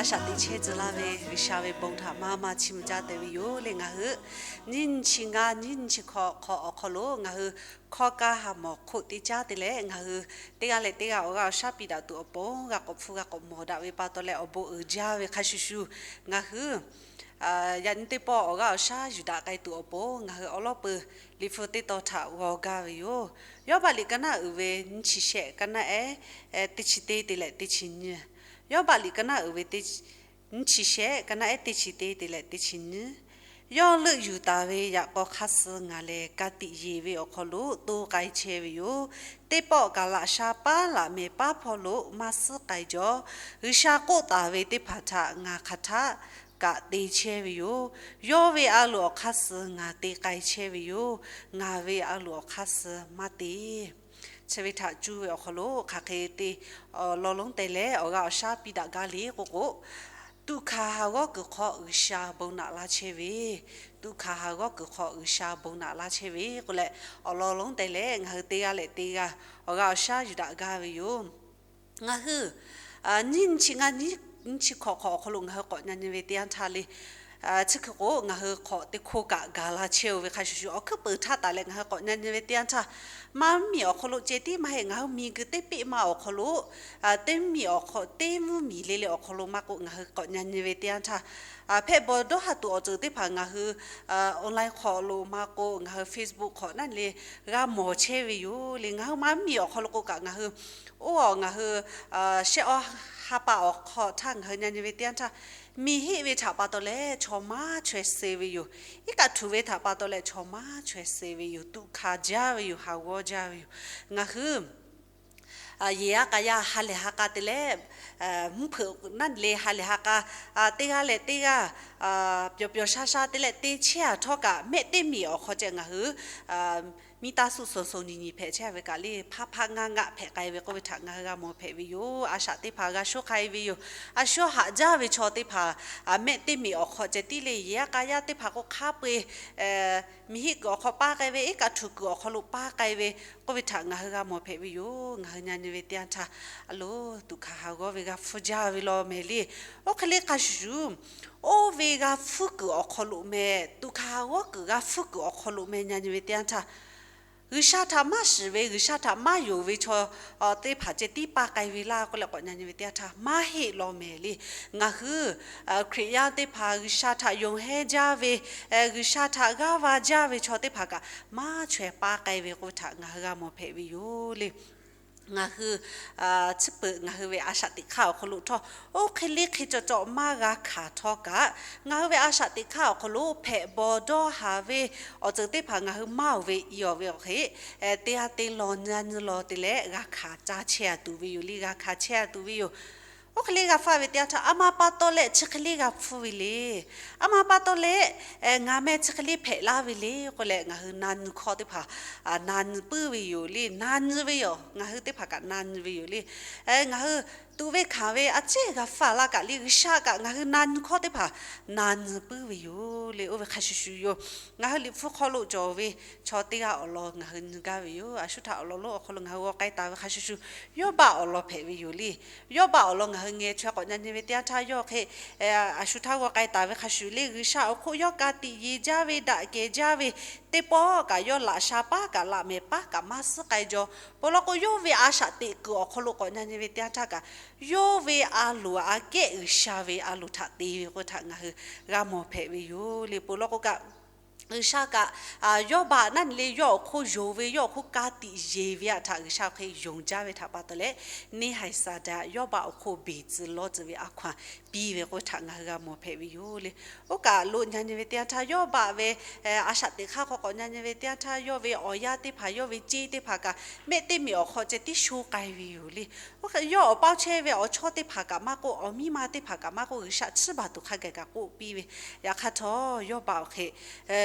A shaꞈ teꞈ chehˇ tcuh laˇ ve G'uiˬsha ve bon htaꞈ maˇ maˇ chiˇ mvuh caˇ te ve yoˬ le. Ngaˬ hui nyiˇ nyiˇ chi ngaˇ nyiˇ nyiˇ chi hkawꞈ hk'awꞈ awˬ hk'aw lo ngaˬ hui hkawˇ kaˇ ha mawˬ hk'oˆ teˇ caˉ te leh, ngaˬ hui teˇ g'aˇ leh teˇ g'aˇ awˬ g'aˇ awˬ shaˉ piˇ daꞈ tuˬ awˬ pon g'a k'awꞈ hpfuhˇ g'a k'awꞈ mawˬ daꞈ ve pa taw leh awˬ bon uiˍ jaˇ ve hk'a shuˍ shuˍ, ngaˬ hui yaꞈ nyi teˇ pawˆ awˬ g'aˇ awˬ shaˉ yuˬ daꞈ k'ai tuˬ awˬ pon ngaˬ hui awˉ lawˉ peuˬ liꞈ hpu teˇ tawn htaꞈ g'aw gaˇ ve yoˬ. Yawˇbaˆ liꞈ ka naˆ uiˍ ve nyiˇ chi shehˆ ka naˆ ehˉ teˇ chi teˇ te leh teˇ chi nyiˇ. Yawˇbaˆ liꞈ ka naˆ uiˍ ve nyiˇ chi shehˆ ka naˆ ehˉ teˇ chi teˇ te leh teˇ chi nyiˇ. Yawˇ leuˆ yuˬ taˍ ve yaꞈ k'aw hk'aˇ suh ngaˬ lehˬ ka tiꞈ yeˬ ve awˬ hk'aw lo to k'ai chehˇ ve yoˬ. Teˇ pawˆ kaꞈ laꞈ sha paˉ laꞈ mehˍ paˉ hpawˇ lo maˇ suhˉ k'ai jaw. G'uiˬsha k'oˆ taˍ ve teˇ hpaˍ htaꞈ ngaˬ hk'aˬ htaˆ kaꞈ te chehˇ ve yoˬ. Yawˇ ve a loˍ awˬ hk'aˇ suh ngaˬ te k'ai chehˇ ve yoˬ. Ngaˬ ve a loˍ awˬ hk'aˇ suh maˇ te. Chi ve htaꞈ cuˇ ve awˬ hk'aw lo hk'aˬ hk'e te awˬ lawn lonˉ te leh awˬ g'aˇ awˬ shaˉ piˇ daꞈ gaˇ le k'o k'o, tuꞈ hkanˍ ha g'awˇ kuiˬ hk'aw G'uiˬsha bon naꞈ laˇ chehˇ ve, tuꞈ hkanˍ ha g'awˇ kuiˬ hk'aw G'uiˬsha bon naꞈ laˇ chehˇ ve k'oˆ leh, awˬ lawn lonˉ te leh ngaˬ hui teˇ g'aˇ leh teˇ g'aˇ awˬ g'aˇ awˬ shaˉ yuˬ daꞈ gaˇ ve yoˬ. Ngaˬ hui nyiˇ nyiˇ chi ngaˇ nyiˇ nyiˇ chi hkawꞈ hk'awꞈ awˬ hk'aw lo ngaˬ hui k'awꞈ nyi nyi ve teˇ yanˇ htaˇ le, chi hkui k'o ngaˬ hui hk'awꞈ teˇ hkoˇ kaꞈ gaˬ la chehˇ-oˬ ve hk'a shuˍ shuˍ, awˬ hkuiˉ peuˍ htaˇ taˍ leh ngaˬ hui k'awꞈ nyi nyi ve teˇ yanˇ htaˇ, maˇ mvuhˇmiˬ awˬ hk'aw lo ceh tiˉ maˇ heˆ, ngaˬ hui miˬguiˬ teˇ peˆ ma awˬ hk'aw lo, teˇ mvuhˇmiˬ awˬ hk'aw, teˇ mvuhˇmiˬ le le awˬ hk'aw lo maˇ k'oˆ, ngaˬ hui k'awꞈ nyi nyi ve teˇ yanˇ htaˇ, hpehꞈ bawˬ dawˇ ha tuˬ awˬ ceuˬ teˇ hpaˍ ngaˬ hui online hk'aw lo maˇ k'oˆ, ngaˬ hui Facebook hk'awꞈ naˉ le g'a mawˬ chehˇ ve yoˬ le. Ngaˬ hui maˇ mvuhˇmiˬ awˬ hk'aw lo k'o kaꞈ ngaˬ hui oˇ awˬ ngaˬ hui shehˆ awˇ ha pa awˬ hk'aw htaˇ ngaˬ hui nyi nyi ve teˇ yanˇ htaˇ, miˬ heˆ ve htaꞈ pa taw leh chaw maˇ chaweh suh ve yoˬ. Iˉ kaˆ htuꞈ ve htaꞈ pa taw leh chaw maˇ chaweh suh ve yoˬ. Tuꞈ hkanˍ jaˇ ve yoˬ. Haˍ g'awˇ jaˇ ve yoˬ. Ngaˬ hui yehˬ yaˇ k'a yaˇ ha lehˬ ha k'a te leh, mvuhˇ hpeuꞈ naˉ le ha lehˬ ha k'a, teˇ g'aˇ leh teˇ g'aˇ pyawˬ pyawˬ sha sha te leh te chehˇ-a htawˇ kaꞈ, mehˆ teˇ miˬ awˬ hk'aw ceh ngaˬ hui miˇ taˇ suˆ suhˍ suhˍ nyi nyi hpehꞈ chehˇ ve kaꞈ le, hpaˇ hpaˇ ngaˇ ngaˆ hpehꞈ k'ai ve k'oˆ ve htaꞈ ngaˬ hui g'a mawˬ hpehꞈ ve yoˬ. A shaꞈ teˇ hpaˍ g'a shoˉ k'ai ve yoˬ. A shu haꞈ jaˇ ve chaw teˇ hpaˍ mehˆ teˇ miˬ awˬ hk'aw ceh tiˉ le, yehˬ yaˇ k'a yaˇ teˇ hpaˍ k'o hk'a peu-eˬ miˬ heˆ kuiˬ awˬ hk'aw paˇ k'ai ve, iˉ kaˆ htuꞈ kuiˬ awˬ hk'aw lo paˇ k'ai ve k'oˆ ve htaꞈ ngaˬ hui g'a mawˬ hpehꞈ ve yoˬ. Ngaˬ hui nyi nyi ve teˇ yanˇ htaˇ, a loˍ tuꞈ hkanˍ haˍ g'awˇ ve g'a hpfuhˇ jaˇ ve law mehˍ le. Oˇ hk'e le hk'a shuˍ shuˍ, oˇ ve g'a hpfuhˇ kuiˬ awˬ hk'aw lo meh, tuꞈ hkanˍ haˍ g'awˇ kuiˬ g'a hpfuhˇ kuiˬ awˬ hk'aw lo meh nyi nyi ve teˇ yanˇ htaˇ, G'uiˬsha htaꞈ maˇ shiˍ ve, G'uiˬsha htaꞈ maˇ yonˍ ve chaw teˇ hpaˍ ceh tiˉ paˇ k'ai ve laˇ k'oˆ leh k'awꞈ nyi nyi ve teˇ yanˇ htaˇ, maˇ heˆ law mehˍ le. Ngaˬ hui Hkriꞈ yaˇ teˇ hpaˍ G'uiˬsha htaꞈ yonˍ hehnˇ jaˇ ve, G'uiˬsha htaꞈ g'aˇ va jaˇ ve chaw teˇ hpaˍ kaꞈ maˇ chaweh paˇ k'ai ve k'oˆ ve htaꞈ ngaˬ hui g'a mawˬ hpehꞈ ve yoˬ le. Ngaˬ hui chi peuˬ ngaˬ hui ve a shaꞈ teꞈ hk'aˇ awˬ hk'aw lo htawˇ, oˇ hk'e le hk'e cawˬ cawˬ maˇ g'a hkanˍ htawˇ kaꞈ, ngaˬ hui ve a shaꞈ teꞈ hk'aˇ awˬ hk'aw lo hpehꞈ bawˬ dawˇ haˍ ve awˬ ceuˬ teˇ hpaˍ ngaˬ hui maˇ oˬ ve i awˬ ve awˬ hk'e, teˇ g'aˇ teˇ law nyi nyi law te leh g'a hkanˍ caˇ chehˇ-a tuˬ ve yoˬ le, g'a hkanˍ chehˇ-a tuˬ ve yoˬ. Oˇ hk'e le g'a hpfuhˇ ve teˇ yanˇ htaˇ, a ma pa taw leh chi hk'e le g'a hpfuhˇ ve le. A ma pa taw leh ngaˬ meh chi hk'e le hpehꞈ laˇ ve le k'oˆ leh, ngaˬ hui na nyi hkawˇ teˇ hpaˍ na nyi puiˉ ve yoˬ le, na nyi ve yoˬ. Ngaˬ hui teˇ hpaˍ kaꞈ na nyi ve yoˬ le. Ngaˬ hui tuꞈ ve hkanˍ ve a ciˉ g'a hpfuhˇ laˇ kaꞈ le, G'uiˬsha kaꞈ ngaˬ hui na nyi hkawˇ teˇ hpaˍ na nyi puiˉ ve yoˬ le. Oˇ ve hk'a shuˍ shuˍ yoˬ. Ngaˬ hui Liꞈ hpu hk'aw lo cawˬ ve chaw teˇ g'aˇ awˬ lawn ngaˬ hui nyi gaˇ ve yoˬ. A shu htaꞈ awˬ lawn lonˉ awˬ hk'aw lo ngaˬ hui g'aw k'ai taˍ ve hk'a shuˍ shuˍ, Yawˇbaˆ awˬ lawn hpehꞈ ve yoˬ le. Yawˇbaˆ awˬ lawn ngaˬ hui ngeh chaweh k'awꞈ nyi nyi ve teˇ yanˇ htaˇ, yawˇ hk'e a shu htaˇ g'aw k'ai taˍ ve hk'a shuˍ le, G'uiˬsha awˬ hk'oˆ yawˇ ka tiꞈ yeˬ jaˇ ve, daꞈ kehˬ jaˇ ve, teˇ pawˆ kaꞈ yawˇ laꞈ sha paˉ kaꞈ laꞈ mehˍ paˉ kaꞈ maˇ suhˉ k'ai jaw. Pon law k'o, yawˇ ve a shaꞈ teꞈ kuiˬ awˬ hk'aw lo k'awꞈ nyi nyi ve teˇ yanˇ htaˇ kaꞈ, yawˇ ve a loˍ aꞈ kehˉ G'uiˬsha ve a loˍ htaꞈ te ve k'oˆ ve htaꞈ ngaˬ hui g'a mawˬ hpehꞈ ve yoˬ le. Pon law k'o kaꞈ, G'uiˬsha kaꞈ Yawˇbaˆ naˉ nyi le yawˇ awˬ hk'oˆ yonˍ ve, yawˇ awˬ hk'oˆ ka tiꞈ yeˬ ve htaꞈ G'uiˬsha hk'e yonˍ jaˇ ve htaꞈ pa taw leh, neˇhaiˬ Saˍtanˍ Yawˇbaˆ awˬ hk'oˆ beˬ tcuh lawˇ tcuh ve a hkaw-anˬ piˇ ve k'oˆ ve htaꞈ ngaˬ hui g'a mawˬ hpehꞈ ve yoˬ le. Oˇ kaꞈ lo nyi nyi ve teˇ yanˇ htaˇ, Yawˇbaˆ ve a shaꞈ teꞈ hk'aˇ hk'aw k'awꞈ nyi nyi ve teˇ yanˇ htaˇ, yawˇ ve awˬ yaˇ teˇ hpaˍ, yawˇ ve ceˇ teˇ hpaˍ kaꞈ mehˆ teˇ miˬ awˬ hk'aw ceh tiˉ sho k'ai ve yoˬ le. Oˇ hk'e yawˇ awˬ paˇ chehˇ ve awˬ chawˇ teˇ hpaˍ kaꞈ maˇ k'oˆ, awˬ miˇ ma teˇ hpaˍ kaꞈ maˇ k'oˆ, G'uiˬsha tsuhˇ baˬ tuˬ hk'a gaˬ kaꞈ k'oˆ piˇ ve. Yaꞈ hk'aˇ htawˇ, Yawˇbaˆ awˬ hk'e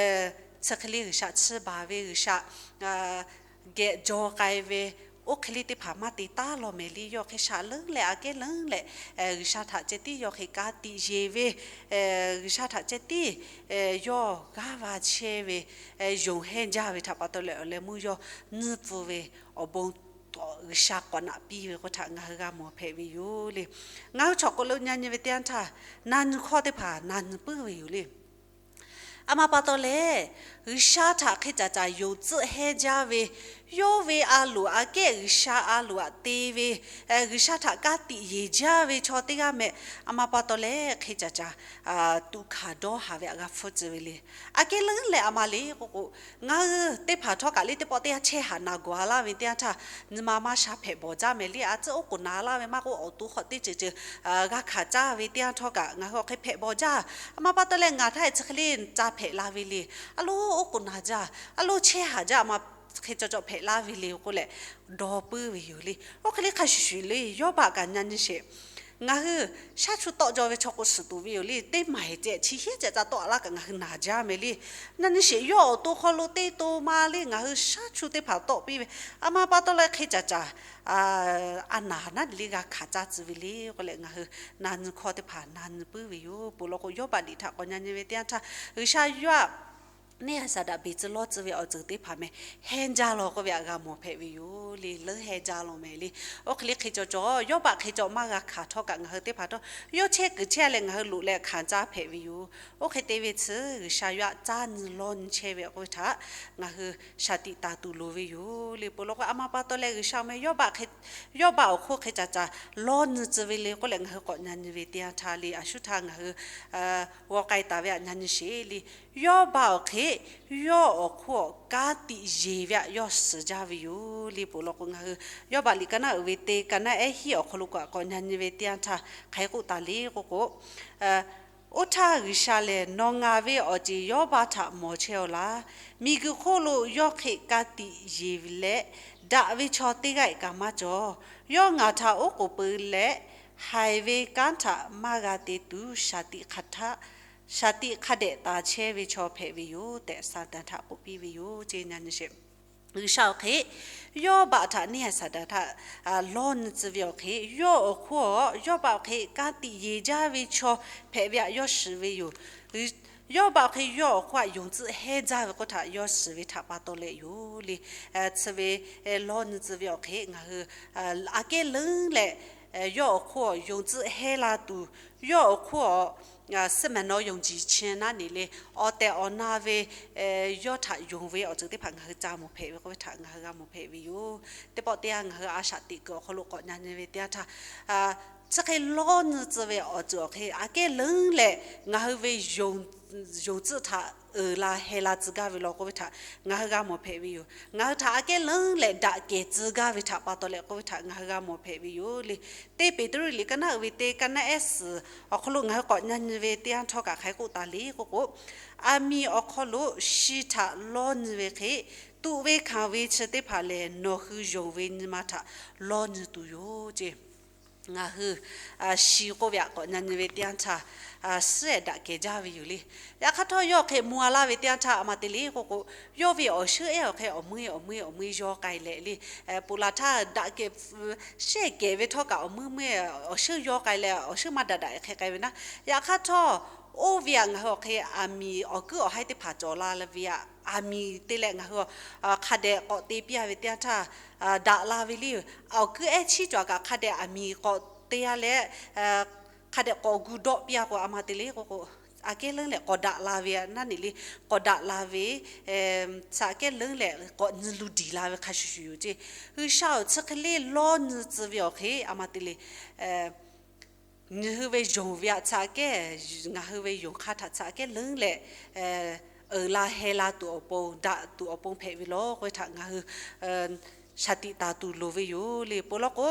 chi hk'e le G'uiˬsha tsuhˇ baˬ ve, G'uiˬsha geh jaw k'ai ve, oˇ hk'e le teˇ hpaˍ maˇ te taˉ law mehˍ le. Yawˇ hk'e shaꞈ leuˉ leh aꞈ kehˉ leuˉ leh, G'uiˬsha htaꞈ ceh tiˉ yawˇ hk'e ka tiꞈ yeˬ ve, G'uiˬsha htaꞈ ceh tiˉ yawˇ g'aˇ va chehˇ ve, yonˍ hehnˇ jaˇ ve htaꞈ pa taw leh awˬ leh meuˇ yawˇ nyiˇ pfuhˇ ve awˬ bon G'uiˬsha k'awꞈ naꞈ piˇ ve k'oˆ htaꞈ ngaˬ hui g'a mawˬ hpehꞈ ve yoˬ le. Ngaˬ hui chaw k'o lo nyi nyi ve teˇ yanˇ htaˇ, na nyi hkawˇ teˇ hpaˍ na nyi puiˉ ve yoˬ le. A ma pa taw leh, G'uiˬsha htaꞈ hk'e caˍ caˍ yonˍ tcuhˆ hehnˇ jaˇ ve, yawˇ ve a loˍ aꞈ kehˉ G'uiˬsha a loˍ aꞈ te ve, G'uiˬsha htaꞈ ka tiꞈ yeˬ jaˇ ve chaw teˇ g'aˇ meh, a ma pa taw leh hk'e caˍ caˍ tuꞈ hkanˍ dawˇ haˍ ve aꞈ g'a hpfuhˇ tcuh ve le. Aꞈ kehˉ leuˉ leh a ma le k'oˆ k'o, ngaˬ hui teˇ hpaˍ htawˇ kaꞈ le teˇ pawˆ teˇ yanˇ chehˇ haˍ naˬ gawˬ a laˇ ve teˇ yanˇ htaˇ, nyi ma maˇ sha hpehꞈ bawˬ jaˇ meh le. A tcuhˉ oˉ k'oˍ naˍ laˇ ve maˇ k'oˆ, awˬ to hk'awꞈ teˇ ceuˬ ceuˬ g'a hkanˍ caˇ ve teˇ yanˇ htawˇ kaꞈ ngaˬ hui awˬ hk'e hpehꞈ bawˬ jaˇ. A ma pa taw leh ngaˬ htaˇ chi hk'e le ca hpehꞈ la ve le. A lo oˉ k'oˍ naˍ jaˇ, a lo chehˇ haˍ jaˇ, a ma hk'e caw caw hpehꞈ laˇ ve le k'oˆ leh dawˇ puiˉ ve yoˬ le. Oˇ hk'e le hk'a shuˍ shuˍ le, Yawˇbaˆ kaꞈ nyi nyi sheˍ. Ngaˬ hui shaˉ chu tawˆ jaw ve chaw k'o suhˍ tuˬ ve yoˬ le. Teˇ maˬ heˍ ceh chi hiˉ ceh ca tawˆ a laˇ kaꞈ ngaˬ hui naˬ jaˇ meh le. Nyi nyi sheˍ, yawˇ awˬ to hk'aw lo teˇ to ma le ngaˬ hui shaˉ chu teˇ hpaˍ tawˆ piˇ ve, a ma pa taw leh hk'e caˍ caˍ a naˍ naˉ le g'a hkanˍ caˇ tcuh ve le k'oˆ leh ngaˬ hui na nyi hkawˇ teˇ hpaˍ na nyi puiˉ ve yoˬ. Peuˬ law k'o, Yawˇbaˆ liꞈ htaꞈ k'awꞈ nyi nyi ve teˇ yanˇ htaˇ, G'uiˬsha yawˇ aꞈ neˇ haiˬ Saˍtanˍ beˬ tcuh lawˇ tcuh ve awˬ ceuˬ teˇ hpaˍ meh hehnˇ jaˇ law k'oˆ ve aꞈ g'a mawˬ hpehꞈ ve yoˬ le. Leuˉ hehnˇ jaˇ law meh le. Oˇ hk'e le hk'e caw caw Yawˇbaˆ hk'e caw maˇ g'a hkanˍ htawˇ kaꞈ ngaˬ hui teˇ hpaˍ htawˇ yawˇ chehˇ kuiˬ chehˇ leh ngaˬ hui loꞈ leh hkanˍ caˇ hpehꞈ ve yoˬ. Oˇ hk'e te ve tcuh G'uiˬsha yawˇ aꞈ caˇ nyi lawˇ nyi chehˇ ve k'oˆ ve htaꞈ ngaˬ hui shaˍ tiꞈ taˍ tuˬ loˍ ve yoˬ le. Peuˬ law k'o, a ma pa taw leh G'uiˬsha meh Yawˇbaˆ awˬ hk'oˆ hk'e caˍ caˍ lawˇ nyi tcuh ve le k'oˆ leh ngaˬ hui k'awꞈ nyi nyi ve teˇ yanˇ htaˇ le, a shu htaˇ ngaˬ hui g'aw k'ai taˍ ve aꞈ nyi nyi sheˍ le. Yawˇbaˆ awˬ hk'e yawˇ awˬ hk'oˆ awˬ ka tiꞈ yeˬ ve aꞈ yawˇ shiˍ jaˇ ve yoˬ le. Peuˬ law k'o, ngaˬ hui Yawˇbaˆ liꞈ ka naˉ uiˍ ve teˇ ka naˉ ehˉ hiˉ awˬ hk'aw lo kaꞈ k'awꞈ nyi nyi ve teˇ yanˇ htaˇ hk'aˬ hk'e k'oˆ taˍ le k'oˆ k'o, Oˇ htaˇ G'uiˬsha lehˬ, nawˬ ngaˬ ve awˬ ceˬ Yawˇbaˆ htaꞈ mawˬ chehˇ-aw laˇ. Miˬguiˬ hk'oˆ lo yawˇ hk'e ka tiꞈ yeˬ leh daꞈ ve chaw teˇ g'aˇ-ehˍ kaꞈ maˇ cawˬ. Yawˇ ngaˬ htaꞈ oˉ k'oˍ peu leh haiˬ ve kanˉ htaꞈ maˇ g'a te tuˬ, shaˍ tiꞈ hk'a dehꞈ taˍ chehˇ ve chaw hpehꞈ ve yoˬ tehꞈ Saˍtanˍ htaꞈ k'oˆ piˇ ve yoˬ ce. G'uiˬsha awˬ hk'e Yawˇbaˆ htaꞈ neˇ haiˬ Saˍtanˍ htaꞈ lawˇ nyi tcuh ve awˬ hk'e, yawˇ awˬ hk'oˆ Yawˇbaˆ awˬ hk'e ka tiꞈ yeˬ jaˇ ve chaw hpehꞈ ve aꞈ yawˇ shiˍ ve yoˬ. Yawˇbaˆ awˬ hk'e yawˇ awˬ hk'oˆ aꞈ yonˍ tcuhˆ hehnˇ jaˇ ve k'oˆ htaꞈ yawˇ shiˍ ve htaꞈ pa taw leh yoˬ le. Chi ve lawˇ nyi tcuh ve awˬ hk'e ngaˬ hui aꞈ kehˉ leuˉ leh yawˇ awˬ hk'oˆ yonˍ tcuhˆ hehnˇ la tuˬ, yawˇ awˬ hk'oˆ awˬ suhˉ mehˍ nawˉ yonˍ jiˬ chi naˉ neˬ le, awˬ tehˬ awˬ na ve yawˇ htaꞈ yonˍ ve awˬ ceuˬ teˇ hpaˍ ngaˬ hui ca mawˬ hpehꞈ ve k'oˆ ve htaꞈ ngaˬ hui g'a mawˬ hpehꞈ ve yoˬ. Teˇ pawˆ teˇ yanˇ ngaˬ hui a shaꞈ teꞈ kuiˬ awˬ hk'aw lo k'awꞈ nyi nyi ve teˇ yanˇ htaˇ, chi hk'e lawˇ nyi tcuh ve awˬ ceuˬ awˬ hk'e aꞈ kehˉ leuˉ leh ngaˬ hui ve yonˍ tcuhˆ htaꞈ uiˍ la heh la tcuh gaˇ ve law k'oˆ ve htaꞈ ngaˬ hui g'a mawˬ hpehꞈ ve yoˬ. Ngaˬ hui htaꞈ aꞈ kehˉ leuˉ leh daꞈ kehˬ tcuh gaˇ ve htaꞈ pa taw leh k'oˆ ve htaꞈ ngaˬ hui g'a mawˬ hpehꞈ ve yoˬ le. Teˇ Peˍtruˆ liꞈ ka naˉ uiˍ ve teˇ ka naˉ ehˉ suhˍ awˬ hk'aw lo ngaˬ hui k'awꞈ nyi nyi ve teˇ yanˇ htawˇ kaꞈ hk'aˬ hk'e k'oˆ taˍ le k'oˆ k'o, aˬ miˍ awˬ hk'aw lo shi htaꞈ lawˇ nyi ve hk'e, tuꞈ ve hkanˍ ve chi teˇ hpaˍ lehˬ nawˬ hui yonˍ ve nyi ma htaꞈ lawˇ nyi tuˬ yoˬ ce. Ngaˬ hui shi k'oˆ ve aꞈ k'awꞈ nyi nyi ve teˇ yanˇ htaˇ, suhˉ ehˍ daꞈ kehˬ jaˇ ve yoˬ le. Yaꞈ hk'aˇ htawˇ yawˇ hk'e mvuh a laˇ ve teˇ yanˇ htaˇ a ma te le k'oˆ k'o, yawˇ ve awˬ shuhˉ ehˉ awˬ hk'e awˬ meuˇ awˬ meuˇ awˬ meuˇ yaw k'ai leh le, ponˬ laˬ htaˇ daꞈ kehˬ, shehˆ kehˬ ve htawˇ kaꞈ awˬ meuˇ meuˇ awˬ shuhˉ yaw k'ai leh awˬ shuhˉ maˇ daꞈ daꞈ hk'e k'ai ve naˉ. Yaꞈ hk'aˇ htawˇ, oˇ ve aꞈ ngaˬ hui awˬ hk'e aˬ miˍ awˬ kuiˉ awˬ haiˉ teˇ hpaˍ cawˬ la ve aꞈ, aˬ miˍ te leh ngaˬ hui hk'a dehꞈ k'awꞈ te piˇ a ve teˇ yanˇ htaˇ daꞈ la ve le. Awˬ kuiˉ ehˉ chiˉ cawˬ kaꞈ hk'a dehꞈ aˬ miˍ k'awꞈ te a leh hk'a dehꞈ k'awꞈ gu dawˆ piˇ a k'o a ma te le k'oˆ k'o, aꞈ kehˉ leuˉ leh k'awꞈ daꞈ la ve naˉ neˬ le, k'awꞈ daꞈ la ve, chi aꞈ kehˉ leuˉ leh k'awꞈ nyi lu diˬ la ve hk'a shuˍ shuˍ yoˬ ce. G'uiˬsha awˬ chi hk'e le lawˇ nyi tcuh ve awˬ hk'e a ma te le, nyi hui ve yonˍ ve aꞈ chi aꞈ kehˉ, ngaˬ hui ve yonˍ hk'aˇ htaꞈ chi aꞈ kehˉ leuˉ leh uiˍ la heh la tuˬ awˬ pon, daꞈ tuˬ awˬ pon hpehꞈ ve law k'oˆ ve htaꞈ ngaˬ hui shaˍ tiꞈ taˍ tuˬ loˍ ve yoˬ le. Peuˬ law k'o,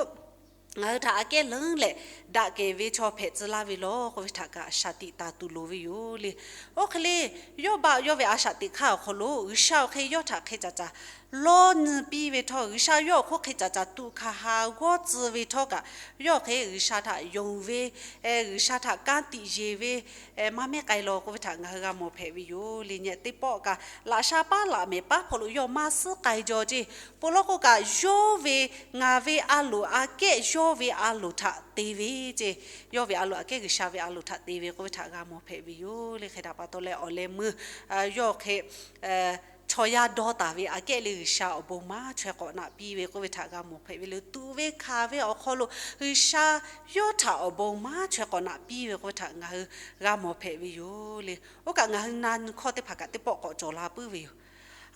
ngaˬ hui htaꞈ aꞈ kehˉ leuˉ leh daꞈ kehˬ ve chaw hpehꞈ tcuh laˇ ve law k'oˆ ve htaꞈ kaꞈ shaˍ tiꞈ taˍ tuˬ loˍ ve yoˬ le. Oˇ hk'e le, Yawˇbaˆ yawˇ ve a shaꞈ teꞈ hk'aˇ awˬ hk'aw lo G'uiˬsha awˬ hk'e yawˇ htaꞈ hk'e caˍ caˍ lawˇ nyi piˇ ve htawˇ, G'uiˬsha yawˇ awˬ hk'oˆ hk'e caˍ caˍ tuꞈ hkanˍ ha g'awˇ tcuh ve htawˇ kaꞈ, yawˇ hk'e G'uiˬsha htaꞈ yonˍ ve, G'uiˬsha htaꞈ kanˉ tiꞈ yeˬ ve maˇ mehˉ k'ai law k'oˆ ve htaꞈ ngaˬ hui g'a mawˬ hpehꞈ ve yoˬ le. Nyi teˇ pawˆ kaꞈ laꞈ sha paˉ laꞈ mehˍ paˉ hpaw lo yawˇ maˇ suhˉ k'ai jaw ce. Peuˬ law k'o kaꞈ, yawˇ ve ngaˬ ve a loˍ aꞈ kehˉ yawˇ ve a loˍ htaꞈ te ve ce. Yawˇ ve a loˍ aꞈ kehˉ G'uiˬsha ve a loˍ htaꞈ te ve k'oˆ ve htaꞈ g'a mawˬ hpehꞈ ve yoˬ le. Hk'e htaꞈ pa taw leh awˬ leh meuˇ yawˇ hk'e chaw yaˇ dawˇ taˍ ve aꞈ kehˉ le G'uiˬsha awˬ bon maˇ chaweh k'awꞈ naꞈ piˇ ve k'oˆ ve htaꞈ g'a mawˬ hpehꞈ ve le. Tuꞈ ve hkanˍ ve awˬ hk'aw lo G'uiˬsha yawˇ htaꞈ awˬ bon maˇ chaweh k'awꞈ naꞈ piˇ ve k'oˆ ve htaꞈ ngaˬ hui g'a mawˬ hpehꞈ ve yoˬ le. Oˇ kaꞈ ngaˬ hui na nyi hkawˇ teˇ hpaˍ kaꞈ teˇ pawˆ k'awꞈ cawˬ la puiˉ ve yoˬ.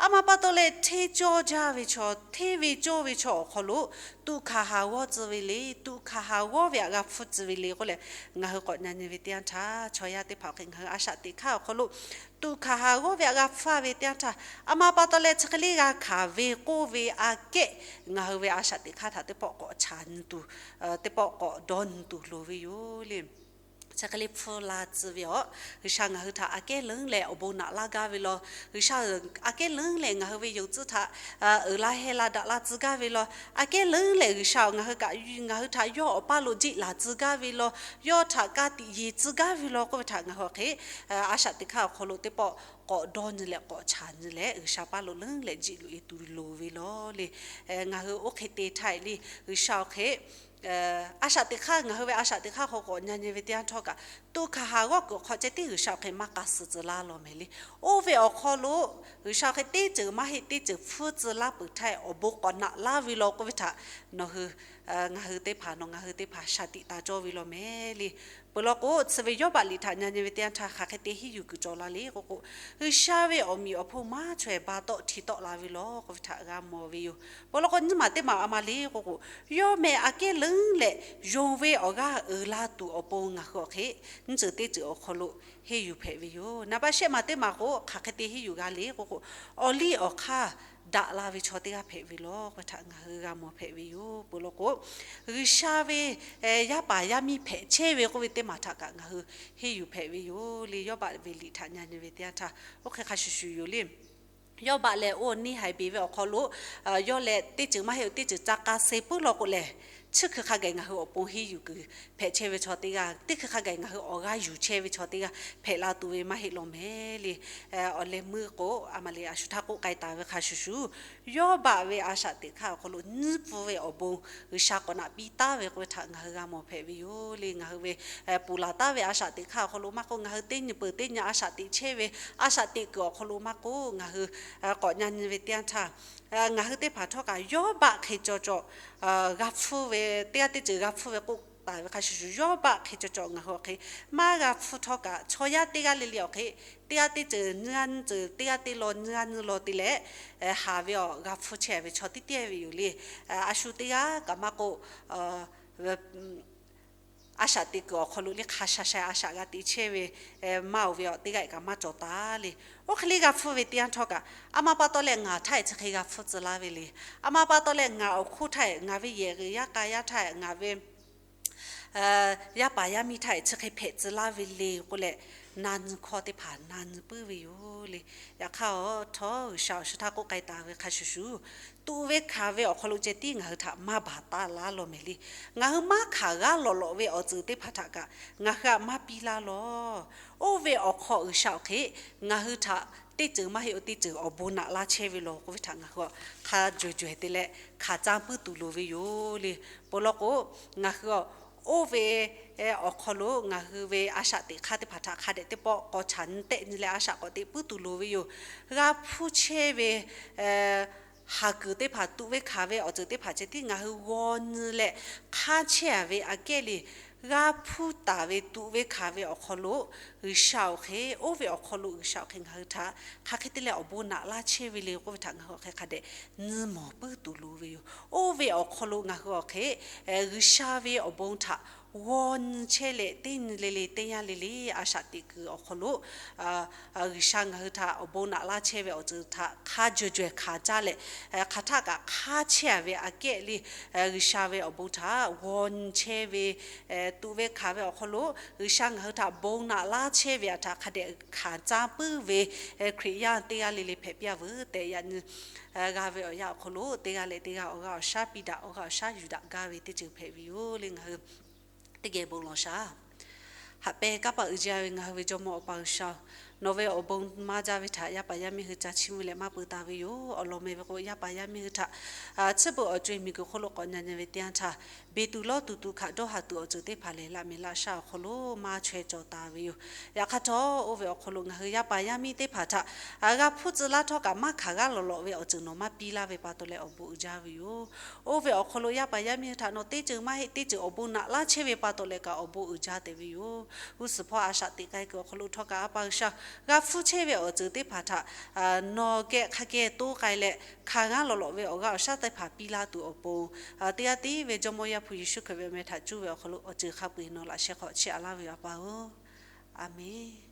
A ma pa taw leh hteˇ cawˇ jaˇ ve chaw, hteˇ ve cawˇ ve chaw awˬ hk'aw lo tuꞈ hkanˍ haˍ g'awˇ tcuh ve le, tuꞈ hkanˍ haˍ g'awˇ ve aꞈ g'a hpfuhˇ tcuh ve le k'oˆ leh, ngaˬ hui k'awꞈ nyi nyi ve teˇ yanˇ htaˇ, chaw yaˇ teˇ hpaˍ awˬ hk'e ngaˬ hui a shaꞈ teꞈ hk'aˇ awˬ hk'aw lo tuꞈ hkanˍ haˍ g'awˇ ve aꞈ g'a hpfuhˇ ve teˇ yanˇ htaˇ, a ma pa taw leh chi hk'e le g'a hkanˍ ve k'oˆ ve aꞈ kehˉ ngaˬ hui ve a shaꞈ teꞈ hk'aˇ htaꞈ teˇ pawˆ k'awꞈ chaꞈ nyi tuˬ, teˇ pawˆ k'awꞈ dawˇ nyi tuˬ loˍ ve yoˬ le. Chi hk'e le hpfuhˇ la tcuh ve awˬ, G'uiˬsha ngaˬ hui htaꞈ aꞈ kehˉ leuˉ leh awˬ bon naꞈ laˇ gaˇ ve law. G'uiˬsha aꞈ kehˉ leuˉ leh ngaˬ hui ve yonˍ tcuhˇ htaꞈ uiˍ la heh la daꞈ la tcuh gaˇ ve law. Aꞈ kehˉ leuˉ leh G'uiˬsha ngaˬ hui kaꞈ, ngaˬ hui htaꞈ yawˇ awˬ paˇ lo jeˆ laˬ tcuh gaˇ ve law, yawˇ htaꞈ ka tiꞈ yeˬ tcuh gaˇ ve law k'oˆ ve htaꞈ ngaˬ hui awˬ hk'e a shaꞈ teꞈ hk'aˇ awˬ hk'aw lo teˇ pawˆ k'awꞈ dawˇ nyi leh k'awꞈ chaꞈ nyi leh G'uiˬsha paˇ lo leuˉ leh jeˆ loꞈ e tuˬ loˍ ve law le. Ngaˬ hui oˇ hk'e te htaˇ le, G'uiˬsha awˬ hk'e a shaꞈ teꞈ hk'aˇ, ngaˬ hui ve a shaꞈ teꞈ hk'aˇ hk'aw k'awꞈ nyi nyi ve teˇ yanˇ htawˇ kaꞈ, tuꞈ hkanˍ haˍ g'awˇ kuiˬ awˬ hk'aw ceh tiˉ G'uiˬsha awˬ hk'e maˇ k'a suh tcuh laˇ law mehˍ le. Oˇ ve awˬ hk'aw lo G'uiˬsha awˬ hk'e teˇ ceuˬ maˇ heˆ teˇ ceuˬ hpfuhˇ tcuh laˇ peuˬ htaˇ awˬ bon k'awꞈ naꞈ laˇ ve law k'oˆ ve htaꞈ nawˬ hui, ngaˬ hui teˇ hpaˍ, nawˬ ngaˬ hui teˇ hpaˍ shaˍ tiꞈ taˍ cawˇ ve law mehˍ le. Peuˬ law k'o, tcuh ve Yawˇbaˆ liꞈ htaꞈ nyi nyi ve teˇ yanˇ htaˇ hk'aˬ hk'e te henˇ yuˬ kuiˬ cawˬ la le k'oˆ k'o, G'uiˬsha ve awˬ meꞈ awˬ hponˇ maˇ chaweh ba tawˆ hti tawˆ la ve law k'oˆ ve htaꞈ g'a mawˬ ve yoˬ. Peuˬ law k'o, nyiˇ maˬ teˇ maˬ a ma le k'oˆ k'o, yawˇ meh aꞈ kehˉ leuˉ leh yonˍ ve awˬ g'aˇ uiˍ la tuˬ awˬ pon ngaˬ hui awˬ hk'e nyiˇ ceuˬ teˇ ceuˬ awˬ hk'aw lo henˇ yuˬ hpehꞈ ve yoˬ. Naˍ baˆ shehˆ maˬ teˇ maˬ k'o, hk'aˬ hk'e te henˇ yuˬ g'a le k'oˆ k'o, awˬ liˇ awˬ hk'aˇ daꞈ la ve chaw teˇ g'aˇ hpehꞈ ve law k'oˆ ve htaꞈ ngaˬ hui g'a mawˬ hpehꞈ ve yoˬ. Peuˬ law k'o, G'uiˬsha ve yaˇ paˍ yaˇ miˇ hpehꞈ chehˇ ve k'oˆ ve teˇ maˬ htaꞈ kaꞈ ngaˬ hui henˇ yuˬ hpehꞈ ve yoˬ le. Yawˇbaˆ ve liꞈ htaꞈ nyi nyi ve teˇ yanˇ htaˇ oˇ hk'e hk'a shuˍ shuˍ yoˬ le. Yawˇbaˆ leh oˇ neˇ haiˬ beˬ ve awˬ hk'aw lo yawˇ leh teˇ ceuˬ maˇ heˆ-oˬ, teˇ ceuˬ ca k'a suh puiˉ law k'o lehˬ, chi hkui hk'a gaˬ ngaˬ hui awˬ pon henˇ yuˬ kuiˬ hpehꞈ chehˇ ve chaw teˇ g'aˇ, teˇ hkui hk'a gaˬ ngaˬ hui awˬ g'aˇ yuˬ chehˇ ve chaw teˇ g'aˇ hpehꞈ la tuˬ ve maˇ heˆ law mehˍ le. Awˬ leh meuˇ k'o, a ma le a shu htaˇ k'oˆ k'ai taˍ ve hk'a shuˍ shuˍ, Yawˇbaˆ ve a shaꞈ teꞈ hk'aˇ awˬ hk'aw lo nyiˇ pfuhˇ ve awˬ bon G'uiˬsha k'awꞈ naꞈ piˇ taˉ ve k'oˆ ve htaꞈ ngaˬ hui g'a mawˬ hpehꞈ ve yoˬ le. Ngaˬ hui ve ponˬ laˬ taˉ ve a shaꞈ teꞈ hk'aˇ awˬ hk'aw lo maˇ k'oˆ, ngaˬ hui teˇ nyi peuˬ teˇ nyi a shaꞈ teꞈ chehˇ ve a shaꞈ teꞈ kuiˬ awˬ hk'aw lo maˇ k'oˆ, ngaˬ hui k'awꞈ nyi nyi ve teˇ yanˇ htaˇ, ngaˬ hui teˇ hpaˍ htawˇ kaꞈ Yawˇbaˆ hk'e caw caw g'a hpfuhˇ ve, teˇ g'aˇ teˇ ceuˬ g'a hpfuhˇ ve k'oˆ taˍ ve hk'a shuˍ shuˍ, Yawˇbaˆ hk'e caw caw ngaˬ hui awˬ hk'e maˇ g'a hpfuhˇ htawˇ kaꞈ, chaw yaˇ teˇ g'aˇ le le awˬ hk'e teˇ g'aˇ teˇ ceuˬ nyiˇ g'aˇ nyiˇ ceuˬ, teˇ g'aˇ teˇ law nyiˇ g'aˇ nyiˇ law te leh, haˍ ve awˬ g'a hpfuhˇ chehˇ ve chaw teˇ teˇ ve yoˬ le. A shu teˇ g'aˇ kaꞈ maˇ k'oˆ, a shaꞈ teꞈ kuiˬ awˬ hk'aw lo le hk'a sha sha a shaꞈ g'a teꞈ chehˇ ve maˇ oˬ ve awˬ teˇ g'aˇ kaꞈ maˇ cawˬ taˍ le. Oˇ hk'e le g'a hpfuhˇ ve teˇ yanˇ htawˇ kaꞈ, a ma pa taw leh ngaˬ htaˇ chi hk'e g'a hpfuhˇ tcuh laˇ ve le. A ma pa taw leh ngaˬ awˬ hk'oˆ htaˇ, ngaˬ ve yehˬ g'uiˬ yaˇ k'a yaˇ htaˇ, ngaˬ ve yaˇ paˍ yaˇ miˇ htaˇ chi hk'e hpehꞈ tcuh laˇ ve le k'oˆ leh, na nyi hkawˇ teˇ hpaˍ na nyi puiˉ ve yoˬ le. Yaꞈ hk'aˇ, awˬ htawˇ G'uiˬsha awˬ shu htaˇ k'oˆ k'ai taˍ ve hk'a shuˍ shuˍ, tuꞈ ve hkanˍ ve awˬ hk'aw lo ceh tiˉ ngaˬ hui htaꞈ maˇ baˬ taˉ laˇ law mehˍ le. Ngaˬ hui maˇ hkanˍ g'aˇ lawꞈ lawꞈ ve awˬ ceuˬ teˇ hpaˍ htaꞈ kaꞈ ngaˬ hui htaꞈ maˇ piˇ laˇ law. Oˇ ve awˬ hk'aw G'uiˬsha awˬ hk'e ngaˬ hui htaꞈ teˇ ceuˬ maˇ heˆ-oˬ, teˇ ceuˬ awˬ bon naꞈ laˇ chehˇ ve law k'oˆ ve htaꞈ ngaˬ hui hk'a jawˬ jawˬ te leh hkanˍ caˇ puiˉ tuˬ loˍ ve yoˬ le. Peuˬ law k'o, ngaˬ hui awˬ, oˇ ve awˬ hk'aw lo ngaˬ hui ve a shaꞈ teꞈ hk'aˇ teˇ hpaˍ htaꞈ hk'a dehꞈ teˇ pawˆ k'awꞈ chaꞈ nyi tehˆ nyi leh a shaꞈ k'awꞈ teꞈ puiˉ tuˬ loˍ ve yoˬ. G'a hpfuhˇ chehˇ ve haˍ kuiˬ teˇ hpaˍ, tuꞈ ve hkanˍ ve awˬ ceuˬ teˇ hpaˍ ceh tiˉ ngaˬ hui g'aw nyi leh hk'aˇ chehˇ-a ve aꞈ kehˉ le. G'a hpfuhˇ taˍ ve tuꞈ ve hkanˍ ve awˬ hk'aw lo G'uiˬsha awˬ hk'e, oˇ ve awˬ hk'aw lo G'uiˬsha awˬ hk'e ngaˬ hui htaꞈ hk'aˬ hk'e te leh awˬ bon naꞈ laˇ chehˇ ve le k'oˆ ve htaꞈ ngaˬ hui awˬ hk'e hk'a dehꞈ nyi mawˬ puiˉ tuˬ loˍ ve yoˬ. Oˇ ve awˬ hk'aw lo ngaˬ hui awˬ hk'e G'uiˬsha ve awˬ bon htaꞈ g'aw nyi chehˇ leh teˇ nyi le le teˇ yanˇ le le a shaꞈ teꞈ kuiˬ awˬ hk'aw lo G'uiˬsha ngaˬ hui htaꞈ awˬ bon naꞈ laˇ chehˇ ve awˬ ceuˬ htaꞈ hk'a jawˬ jawˬ hkanˍ caˇ leh, hk'aˬ htaˆ kaꞈ hk'aˇ chehˇ-a ve aꞈ kehˉ le, G'uiˬsha ve awˬ bon htaꞈ g'aw nyi chehˇ ve, tuꞈ ve hkanˍ ve awˬ hk'aw lo G'uiˬsha ngaˬ hui htaꞈ bon naꞈ laˇ chehˇ ve aꞈ htaꞈ hk'a dehꞈ hkanˍ caˇ puiˉ ve Hkriꞈ yaˇ teˇ g'aˇ le le hpehꞈ piˇ-a veuˬ tehꞈ yaꞈ nyi g'a ve awˬ yanˇ awˬ hk'aw lo teˇ g'aˇ leh teˇ g'aˇ awˬ g'aˇ awˬ shaˉ piˇ daꞈ, awˬ g'aˇ awˬ shaˉ yuˬ daꞈ gaˇ ve teˇ ceuˬ hpehꞈ ve yoˬ le. Ngaˬ hui teˇ geh bon lawˬ shaˍ. Haꞈ pehnˇ kanˉ paˆ uiˍ jaˇ ve ngaˬ hui ve Jawˇmawˇ Awˬ pa G'uiˬsha-oˬ, Nawˬ ve awˬ bon maˇ jaˇ ve htaꞈ yaˇ paˍ yaˇ miˇ hui ca chiˇ mvuh leh maˇ peu taˍ ve yoˬ. Awˬ lawn meh ve k'o, yaˇ paˍ yaˇ miˇ hui htaꞈ tsuhˇ peuˬ awˬ co-e miˬguiˬ hk'oˆ lo k'awꞈ nyi nyi ve teˇ yanˇ htaˇ, beˬ tuˬ lawˇ tuˬ tuˬ hkaꞈ dawˇ haˍ tuˬ awˬ ceuˬ teˇ hpaˍ lehˬ, laꞈ mehˍ laꞈ shaˉ awˬ hk'aw lo maˇ chaweh cawˬ taˍ ve yoˬ. Yaꞈ hk'aˇ htawˇ, oˇ ve awˬ hk'aw lo ngaˬ hui yaˇ paˍ yaˇ miˇ teˇ hpaˍ htaꞈ g'a hpuˇ tcuh laˇ htawˇ kaꞈ maˇ hkanˍ g'aˇ lawˬ lawꞈ ve awˬ ceuˬ nawˬ maˇ piˇ laˇ ve pa taw leh awˬ bon uiˍ jaˇ ve yoˬ. Oˇ ve awˬ hk'aw lo yaˇ paˍ yaˇ miˇ hui htaꞈ nawˬ teˇ ceuˬ maˇ heˆ teˇ ceuˬ awˬ bon naꞈ laˇ chehˇ ve pa taw leh kaꞈ awˬ bon uiˍ jaˇ tehꞈ ve yoˬ. G'uˇ suhˍ hpawˇ a shaꞈ teꞈ k'ai kuiˬ awˬ hk'aw lo htawˇ kaꞈ, A pa G'uiˬsha, g'a hpuˇ chehˇ ve awˬ ceuˬ teˇ hpaˍ htaꞈ nawˬ geh hk'a geh toˇ k'ai leh, hkanˍ g'aˇ lawˬ lawꞈ ve awˬ g'aˇ awˬ shaˉ teˇ hpaˍ piˇ laˇ tuˬ awˬ pon, teˇ g'aˇ tiˉ ve Jawˇmawˇ Yaˇ hpu Yeˍsuˆ Hkriꞈ ve awˬ meh htaꞈ cuˇ ve awˬ hk'aw lo awˬ ceuˬ hk'a peu-eˬ nawˬ laꞈ sheh hk'awꞈ chiˇ aꞈ laˇ ve yoˬ, A pa-oˬ. A menˬ.